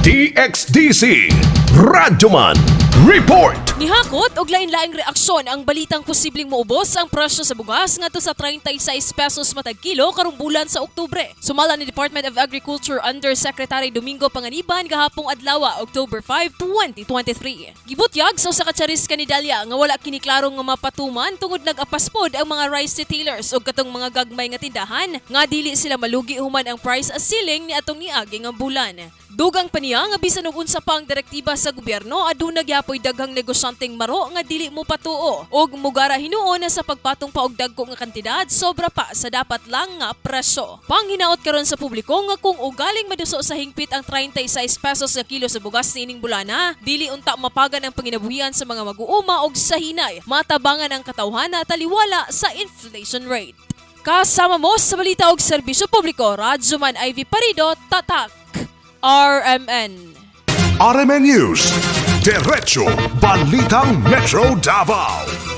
DXDC Radyoman Report. Nihakot og lain-laing reaksyon ang balitang posibleng moubos ang presyo sa bugas ngadto sa 36 pesos matag kilo karong bulan sa Oktubre. Sumala ni Department of Agriculture Undersecretary Domingo Panganiban gahapong adlaw, October 5, 2023. Gibutyag sa usa ka charis kanidalia nga wala kini klaro nga mapatuman tungod nag-apas pod ang mga rice retailers ug katong mga gagmay nga tindahan nga dili sila malugi human ang price ceiling ni atong niagi nga bulan. Dugang pa niya nga bisan og unsa pa ang direktiba sa gobyerno, aduna gyapoy daghang negosyanteng maro nga dili mo patuo ug mugara hinuon na sa pagpatong pa og dagko nga kantidad sobra pa sa dapat lang nga presyo. Panghinaot karon sa publiko nga kung ugaling maduso sa hingpit ang 36 pesos sa kilo sa bugas niining bulana, dili unta mapagan ang panginabuhian sa mga mag-uuma og sa hinay matabangan ang katawhan na taliwala sa inflation rate. Kasama mo sa balita og serbisyo publiko, Radyoman Ivy Parido, Tatak, RMN. RMN News. Diretso Balitang Metro Davao.